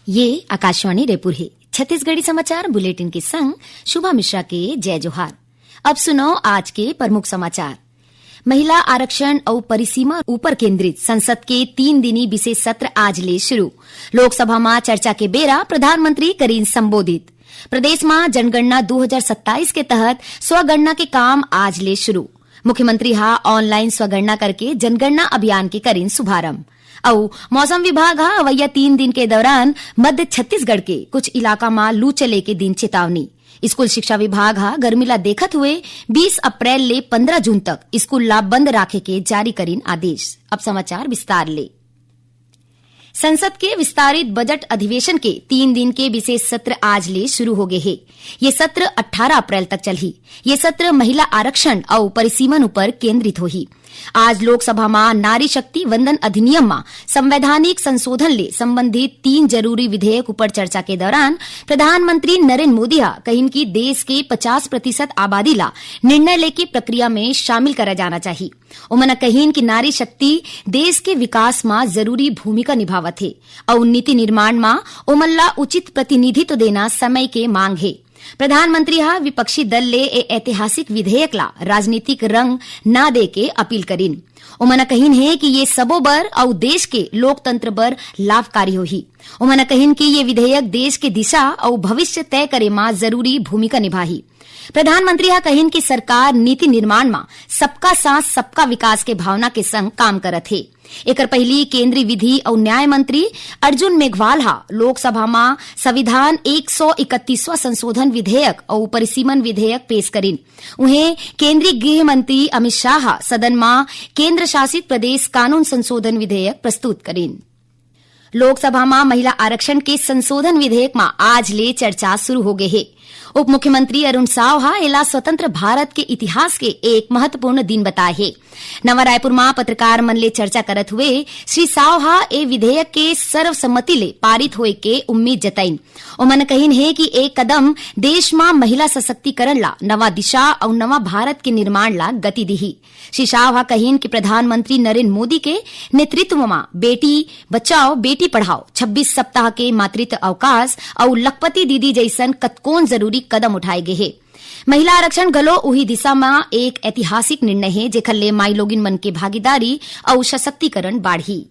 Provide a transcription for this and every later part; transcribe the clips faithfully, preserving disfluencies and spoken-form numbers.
ये आकाशवाणी रायपुर हे। छत्तीसगढ़ी समाचार बुलेटिन के संग शुभा मिश्रा के जय जोहार। अब सुनव आज के प्रमुख समाचार। महिला आरक्षण अउ परिसीमा उपर केंद्रित संसद के तीन दिनी विशेष सत्र आज ले शुरू। लोकसभा म चर्चा के बेरा प्रधानमंत्री करीन संबोधित। प्रदेश म जनगणना दू हजार सत्ताईस के तहत स्वगणना के काम आज ले शुरू। मुख्यमंत्री ह online स्वगणना करके जनगणना अभियान के करीन शुभारंभ। अउ मौसम विभाग ह अवइया तीन दिन के दौरान मध्य छत्तीसगढ़ के कुछ इलाका म लू चले के दिन चेतावनी। स्कूल शिक्षा विभाग ह गर्मी ला देखत हुए बीस अप्रैल ले पंद्रह जून तक स्कूल ला बंद राखे के जारी करीन आदेश। अब समाचार विस्तार ले। संसद के विस्तारित बजट अधिवेशन के तीन दिन के विशेष सत्र आज ले शुरू हो गए हे। ये सत्र अट्ठारह अप्रैल तक चलही। ये सत्र महिला आरक्षण अउ परिसीमन ऊपर केंद्रित होही। आज लोकसभा म नारी शक्ति वंदन अधिनियम म संवैधानिक संशोधन ले संबंधित तीन जरूरी विधेयक ऊपर चर्चा के दौरान प्रधानमंत्री नरेंद्र मोदी ह कहिन कि देश के पचास प्रतिशत आबादी ला निर्णय लेके प्रक्रिया में शामिल करा जाना चाहिए। ओमन ह कहिन कि नारी शक्ति देश के विकास म जरूरी भूमिका निभावत हे अउ नीति निर्माण म ओमन ला उचित प्रतिनिधित्व देना समय के मांग हे। प्रधानमंत्री ह विपक्षी दल ले ए ऐतिहासिक विधेयक ला राजनीतिक रंग न दे के अपील करिन। ओमन ह कहिन हे कि ये सबो बर अउ देश के लोकतंत्र बर लाभकारी होही। ओमन ह कहिन कि ये विधेयक देश के दिशा अउ भविष्य तय करे म जरूरी भूमिका निभाही। प्रधानमंत्री ह कहिन कि सरकार नीति निर्माण म सबका साथ सबका विकास के भावना के संग काम करत हे। एकर पहिली केंद्रीय विधि अउ न्याय मंत्री अर्जुन मेघवाल ह लोकसभा म संविधान एक सौ इकतीसवां संशोधन विधेयक अउ परिसीमन विधेयक पेश करिन। उहें, केंद्रीय गृह मंत्री अमित शाह ह सदन म केंद्र शासित प्रदेश कानून संशोधन विधेयक प्रस्तुत करिन। लोकसभा म महिला आरक्षण के संशोधन विधेयक म आज ले चर्चा शुरू हो गए हे। उप मुख्यमंत्री अरुण साव ह एला स्वतंत्र भारत के इतिहास के एक महत्वपूर्ण दिन बताए हे। नवा रायपुर म पत्रकार मन ले चर्चा करत हुए श्री साव ह ए विधेयक के सर्वसम्मति ले पारित होए के उम्मीद जताइन। ओमन कहिन हे कि ए कदम देश म महिला सशक्तिकरण ला नवा दिशा अउ नवा भारत के निर्माण ला गति दिही। श्री साव ह कहिन कि प्रधानमंत्री नरेंद्र मोदी के नेतृत्व म बेटी बचाओ, बेटी पढ़ाओ, छब्बीस सप्ताह के मातृत्व अवकाश अउ लखपति दीदी जइसन कतकोन जरूरी कदम उठाए गे हे। महिला आरक्षण घलो उही दिशा म एक ऐतिहासिक निर्णय हे, जेखर ले माईलोगिन मन के भागीदारी अउ सशक्तिकरण बाढ़ही।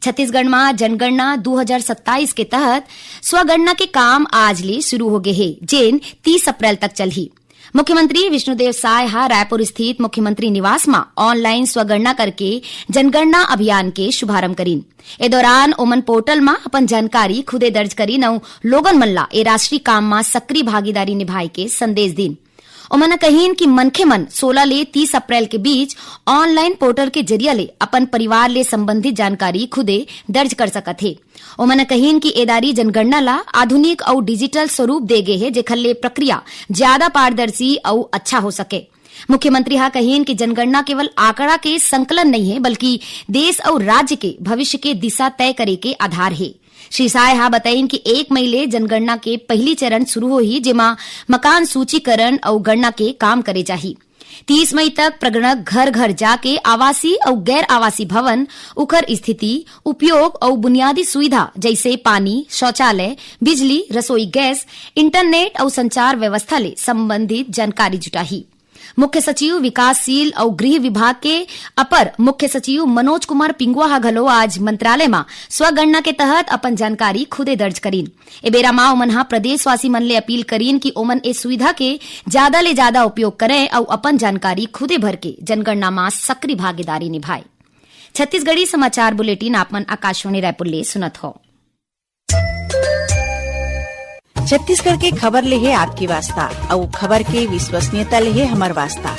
छत्तीसगढ़ म जनगणना दू हजार सत्ताईस के तहत स्वगणना के काम आज ले शुरू हो गे हे, जेन तीस अप्रैल तक चलही। मुख्यमंत्री विष्णुदेव साय ह रायपुर स्थित मुख्यमंत्री निवास म online स्वगणना करके जनगणना अभियान के शुभारंभ करिन। ए दौरान ओमन पोर्टल म अपन जानकारी खुदे दर्ज करिन अउ लोगन मन ला ए राष्ट्रीय काम म सक्रिय भागीदारी निभाए के संदेश दिन। ओमन ह कहिन कि मनखे मन सोलह ले तीस अप्रैल के बीच online पोर्टल के जरिया ले अपन परिवार ले संबंधित जानकारी खुदे दर्ज कर सकत हे। ओमन ह कहिन कि ए दारी जनगणना ला आधुनिक अउ डिजिटल स्वरूप दे गे हे, जेखर ले प्रक्रिया ज्यादा पारदर्शी अउ अच्छा हो सके। मुख्यमंत्री ह कहिन कि जनगणना केवल आंकड़ा के संकलन नइ हे, बल्कि देश अउ राज्य के भविष्य के दिशा तय करे के आधार हे। श्री साय ह बताइन कि एक मई ले जनगणना के पहिली चरण शुरू होही, जेमा मकान सूचीकरण अउ गणना के काम करे जाही। तीस मई तक प्रगणक घर-घर जाके आवासीय अउ गैर आवासीय भवन, उखर स्थिति, उपयोग अउ बुनियादी सुविधा जइसे पानी, शौचालय, बिजली, रसोई गैस, इंटरनेट अउ संचार व्यवस्था ले संबंधित जानकारी जुटाही। मुख्य सचिव विकासशील अउ गृह विभाग के अपर मुख्य सचिव मनोज कुमार पिंगुआ ह घलो आज मंत्रालय म स्वगणना के तहत अपन जानकारी खुदे दर्ज करीन। ए बेरा म ओमन ह प्रदेशवासी मन ले अपील करीन कि ओमन ए सुविधा के जादा ले जादा उपयोग करय अउ अपन जानकारी खुदे भर के जनगणना म सक्रिय भागीदारी निभाय। छत्तीसगढ़ी समाचार बुलेटिन आप मन आकाशवाणी रायपुर ले सुनत हो। छत्तीसगढ़ के खबर ले हे आपके वास्ता, अउ खबर के विश्वसनीयता ले हे हमर वास्ता।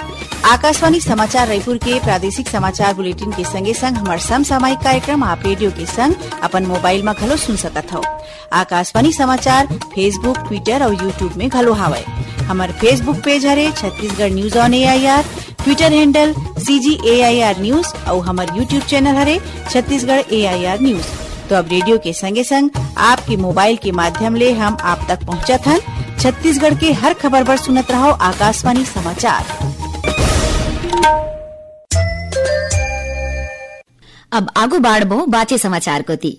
आकाशवाणी समाचार रायपुर के प्रादेशिक समाचार बुलेटिन के संगे संग हमर समसामयिक कार्यक्रम आप रेडियो के संग अपन मोबाइल म घलो सुन सकत हव। आकाशवाणी समाचार Facebook, Twitter अउ YouTube में घलो हावय। हमर Facebook पेज हरे Chhattisgarh news on AIR, Twitter handle CG AIR news अउ हमर YouTube चैनल हरे छत्तीसगढ़ एआईआर न्यूज। तो अब रेडियो के संगे संग आपके मोबाइल के माध्यम ले हम आप तक पहुंचत हन। छत्तीसगढ़ के हर खबर बर सुनत रहव आकाशवाणी समाचार। अब आगू बाढ़बो बाचे समाचार कोती।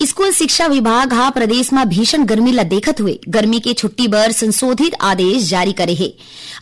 स्कूल शिक्षा विभाग ह प्रदेश म भीषण गर्मी ल देखत हुए गर्मी के छुट्टी बर संशोधित आदेश जारी करे हे।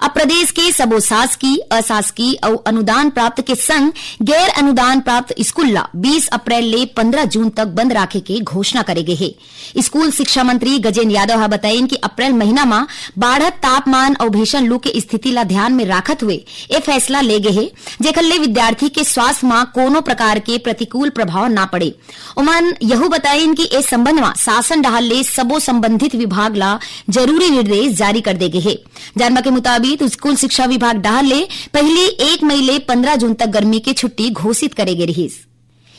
अब प्रदेश के सबो शासकीय, अशासकीय अउ अनुदान प्राप्त के संग गैर अनुदान प्राप्त स्कूल ल बीस अप्रैल ले पंद्रह जून तक बंद राखे के घोषणा करे गे हे। स्कूल शिक्षा मंत्री गजेंद्र यादव ह बताइन कि अप्रैल महीना म बाढ़त तापमान अउ भीषण लू के स्थिति ल ध्यान में राखत हुए ए फैसला ले गे हे, जेखर ले विद्यार्थी के स्वास्थ्य म कोनो प्रकार के प्रतिकूल प्रभाव ना पड़े। ओमन यहू बताइन कि ए संबंध म शासन डहार ले सबो संबंधित विभाग ला जरूरी निर्देश जारी कर दे गे हे। जानबा के मुताबिक, स्कूल शिक्षा विभाग डहार ले पहिली एक मई ले पंद्रह जून तक गर्मी के छुट्टी घोषित करे गे रिहिस।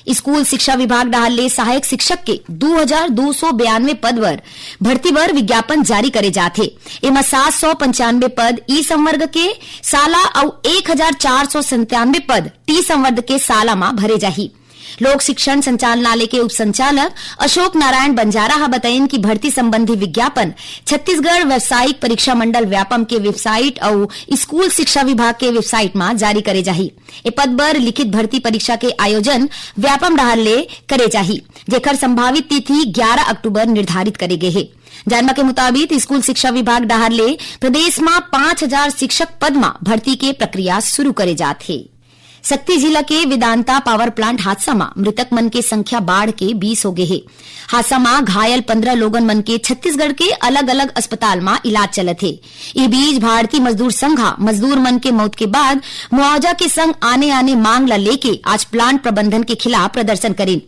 स्कूल शिक्षा विभाग डहार ले सहायक शिक्षक के दू हजार दू सौ बयानवे पद बर भर्ती बर विज्ञापन जारी करे जात हे। एमा सात सौ पंचानवे पद ई संवर्ग के साला अउ एक हजार चार सौ संतानवे पद टी संवर्ग के साला म भरे जाही। लोक शिक्षण संचालनालय के उप संचालक अशोक नारायण बंजारा ह बताइन कि भर्ती संबंधी विज्ञापन छत्तीसगढ़ व्यावसायिक परीक्षा मंडल व्यापम के वेबसाइट अउ स्कूल शिक्षा विभाग के वेबसाइट म जारी करे जाही। ए पद बर लिखित भर्ती परीक्षा के आयोजन व्यापम डहार ले करे जाही, जेखर संभावित तिथि ग्यारह अक्टूबर निर्धारित करे गे हे। जानबा के मुताबिक, स्कूल शिक्षा विभाग डहार ले प्रदेश म पाँच हजार शिक्षक पद म भर्ती के प्रक्रिया शुरू करे जात हे। सक्ती जिला के वेदांता पावर प्लांट हादसा म मृतक मन के संख्या बाढ़ के बीस हो गे हे। हादसा म घायल पंद्रह लोगन मन के छत्तीसगढ़ के अलग-अलग अस्पताल म इलाज चलत हे। ए बीच, भारतीय मजदूर संघ ह मजदूर मन के मौत के बाद मुआवजा के संग आने-आने मांग ला लेके आज प्लांट प्रबंधन के खिलाफ प्रदर्शन करिन।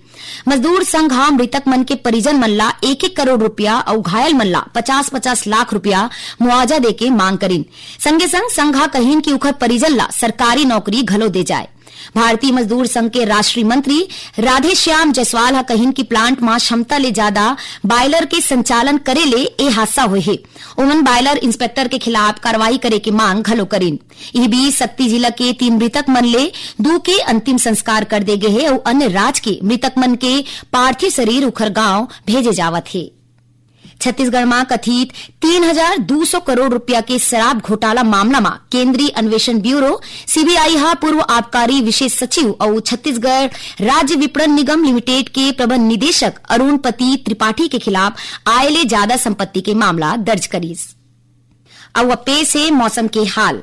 मजदूर संघ ह मृतक मन के परिजन मन ला एक एक करोड़ रुपया अउ घायल मन ला पचास पचास लाख रुपया मुआवजा देके मांग करिन। संगे संग संघ ह कहिन कि उखर परिजन ला सरकारी नौकरी घलो दे जाए। भारतीय मजदूर संघ के राष्ट्रीय मंत्री राधेश्याम जायसवाल ह कहिन कि प्लांट म क्षमता ले ज्यादा बॉयलर के संचालन करे ले ए हादसा होए हे। ओमन बॉयलर इंस्पेक्टर के खिलाफ कार्रवाई करे के मांग घलो करिन। इही बीच, सक्ती जिला के तीन मृतक मन ले दू के अंतिम संस्कार कर दे गे हे अउ अन्य राज के मृतक मन के पार्थिव शरीर उखर गांव भेजे जावत हे। छत्तीसगढ़ म कथित तीन हजार दू सौ करोड़ रुपया के शराब घोटाला मामला म केंद्रीय अन्वेषण ब्यूरो, सीबीआई, ह पूर्व आबकारी विशेष सचिव अउ छत्तीसगढ़ राज्य विपणन निगम लिमिटेड के प्रबंध निदेशक अरुणपति त्रिपाठी के खिलाफ आय ले जादा संपत्ति के मामला दर्ज करिस। अउ अब पेश हे मौसम के हाल।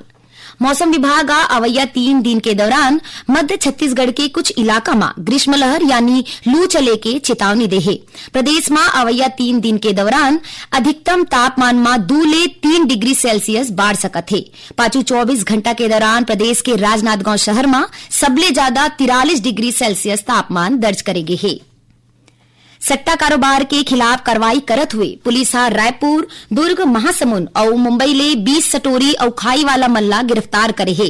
मौसम विभाग ह अवइया तीन दिन के दौरान मध्य छत्तीसगढ़ के कुछ इलाका म ग्रीष्म लहर यानी लू चले के चेतावनी दे हे। प्रदेश म अवइया तीन दिन के दौरान अधिकतम तापमान म दू ले तीन डिग्री सेल्सियस बाढ़ सकत हे। पाछू चौबीस घंटा के दौरान प्रदेश के राजनांदगांव शहर म सबले जादा तिरालीस डिग्री सेल्सियस तापमान दर्ज करे गे हे। सट्टा कारोबार के खिलाफ कार्रवाई करत हुए पुलिस ह रायपुर, दुर्ग, महासमुंद अउ मुंबई ले बीस सटोरी अउ खाई वाला मन ला गिरफ्तार करे हे।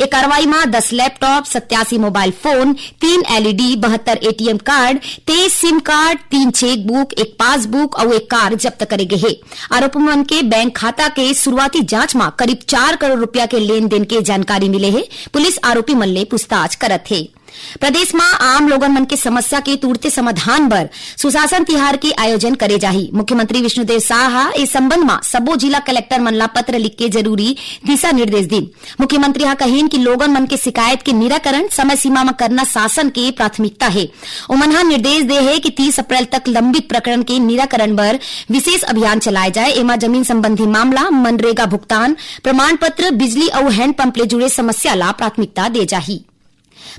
ए कार्रवाई म दस लैपटॉप, सत्यासी मोबाइल फोन, तीन एलईडी, बहत्तर एटीएम कार्ड, तेईस सिम कार्ड, तीन चेकबुक, एक पासबुक अउ एक कार जब्त करे गे हे। आरोपी मन के बैंक खाता के शुरुआती जांच म करीब चार करोड़ रुपया के लेन देन के जानकारी मिले हे। पुलिस आरोपी मन ले पूछताछ करत हे। प्रदेश म आम लोगन मन के समस्या के तुरते समाधान बर सुशासन तिहार के आयोजन करे जाही। मुख्यमंत्री विष्णुदेव साय ह ए संबंध म सबो जिला कलेक्टर मन ला पत्र लिख के जरूरी दिशा निर्देश दीन। मुख्यमंत्री ह कहिन कि लोगन मन के शिकायत के निराकरण समय सीमा म करना शासन के प्राथमिकता हे। ओमन ह निर्देश दे हे कि तीस अप्रैल तक लंबित प्रकरण के निराकरण बर विशेष अभियान चलाए जाए। एमा जमीन संबंधी मामला, मनरेगा भुगतान, प्रमाण पत्र, बिजली अउ हैंडपंप ले जुड़े समस्या ला प्राथमिकता दे जाही।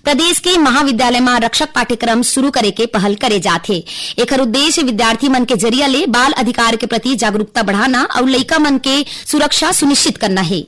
प्रदेश के महाविद्यालय म रक्षक पाठ्यक्रम शुरू करे के पहल करे जात हे। एखर उद्देश्य विद्यार्थी मन के जरिया ले बाल अधिकार के प्रति जागरूकता बढ़ाना अउ लइका मन के सुरक्षा सुनिश्चित करना हे।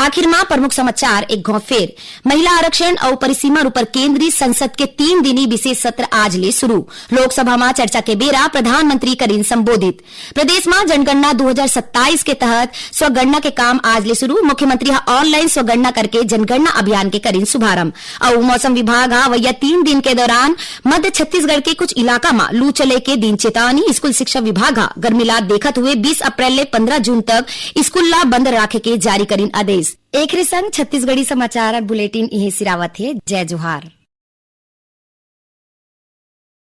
आखिर म प्रमुख समाचार एक घौं फेर। महिला आरक्षण अउ परिसीमन उपर केंद्रीय संसद के तीन दिनी विशेष सत्र आज ले शुरू। लोकसभा म चर्चा के बेरा प्रधानमंत्री करिन संबोधित। प्रदेश म जनगणना दू हजार सत्ताईस के तहत स्वगणना के काम आज ले शुरू। मुख्यमंत्री ह ऑनलाइन स्वगणना करके जनगणना अभियान के करिन शुभारंभ। अउ मौसम विभाग ह अवइया तीन दिन के दौरान मध्य छत्तीसगढ़ के कुछ इलाका म लू चले के दिन चेतावनी। स्कूल शिक्षा विभाग ह गर्मी ला देखत हुए बीस अप्रैल ले पंद्रह जून तक स्कूल ला बंद राखे के जारी करिन आदेश। एखरे संग छत्तीसगढ़ी समाचार बुलेटिन इहे सिरावत हे। जय जोहार।